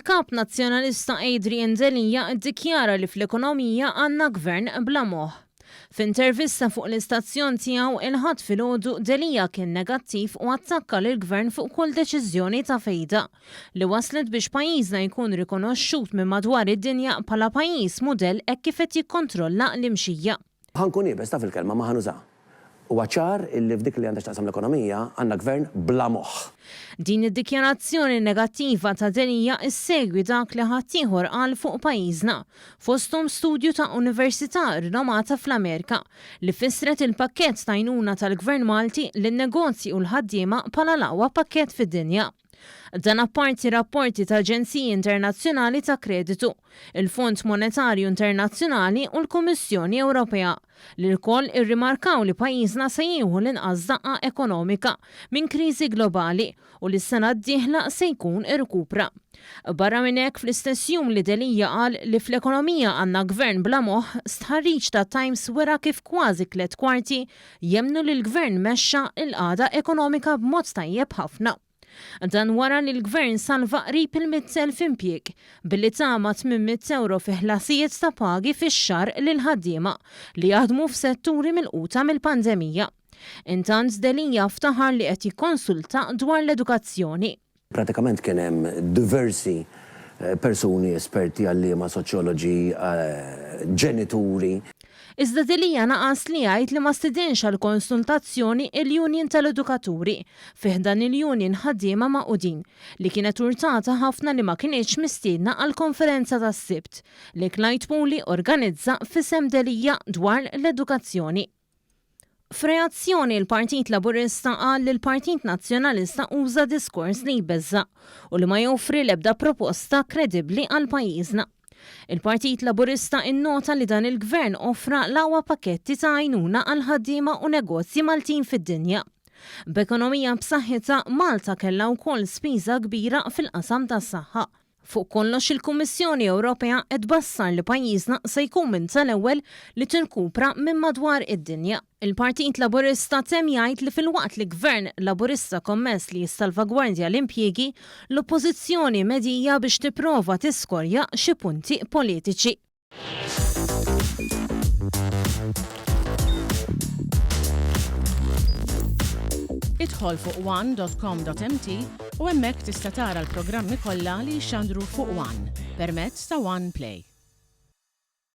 Il-Kap Nazzjonalista Adrian Delia ddikjara li fl-ekonomija għandna Gvern bla moħħ. F'intervista fuq l-istazzjon tiegħu il-Ħadd filgħodu Delia kien negattiv u attakka lill-Gvern fuq kull deċiżjoni ta' fejda li wasslet biex pajjiżna jkun rikonoxxut minn madwar id-dinja bħala pajjiż mudell hekk kif qed jikkontrolla l-imxija. Ħa nkun iebes, taf il-kelma, ma ħa nużaha. Huwa ċar illi f'dik li għandha x'taqsam l-ekonomija għandna gvern bla moħħ. Din id-dikjarazzjoni negattiva ta' Delia issegwi dak li ħaddieħor qal fuq pajjiżna, fosthom studju ta' università rinomata fl-Amerika, li fissret il-pakkett t'għajnuna tal-Gvern Malti lin-negozji u l-ħaddiema bħala l-aqwa pakkett fid-dinja. Dan apparti rapporti ta' aġenziji internazzjonali ta' kreditu, il-Fond Monetarju Internazzjonali u l-Kummissjoni Ewropea, li lkoll irrimarkaw li pajjiżna se jieħu l-inqas daqqa ekonomika minn kriżi globali u li s-sena d-dieħla se jkun irkupra. Barra minn hekk, fl-istess jum li Delia qal li fl-ekonomija għandna gvern bla moħħ, stħarriġ tat-Times wera kif kważi tlett kwarti jemmnu li l-Gvern mexxa l-qagħda ekonomika b'mod tajjeb ħafna. Dan wara li l-Gvern salva qrib il-100,000 impjieg billi ta mat-800 ewro fi ħlasijiet ta' pagi fix-xahar lill-ħaddiema li jaħdmu f'setturi milquta mill-pandemija. Intant Delia ftaħar li qed jikkonsulta dwar l-edukazzjoni. Pratikament kien hemm diversi persuni, esperti, għalliema, soċjoloġi, ġenituri. Iżda Delia naqas li jgħid li ma stidinx għal konsultazzjoni il-Union tal-Edukaturi, fi ħdan il-Union Ħaddiema Magħqudin, li kienet urtata ħafna li ma kinitx mistiedna għall-konferenza tas-Sibt, li Clyde Puli organizza f'isem Delia dwar l-edukazzjoni. F'reazzjoni l-Partit Laburista qal li l-Partit Nazzjonalista uża diskors li jbeżża' u li ma joffri l-ebda proposta kredibbli għal pajjiżna. Il-Partit Laburista innota li dan il-Gvern offra l-aqwa pakketti ta' għajnuna għall-ħaddiema u negozji Maltin fid-dinja. B'ekonomija b'saħħitha, Malta kellha wkoll spiża kbira fil-qasam tas-saħħa. Fuq kollox il-Kummissjoni Ewropea qed tbassar li pajjiżna se jkun minn tal-ewwel li tirkupra minn madwar id-dinja. Il-Partit Laburista temm jgħid li filwaqt li Gvern Laburista kommess li jissalvagwardja l-impjiegi, l-Oppożizzjoni medhija biex tipprova tiskorja xi punti politiċi. Idħol fuq one.com.mt u hemmhekk tista' tara l-programmi kollha li jixxandru fuq One permezz ta' One Play.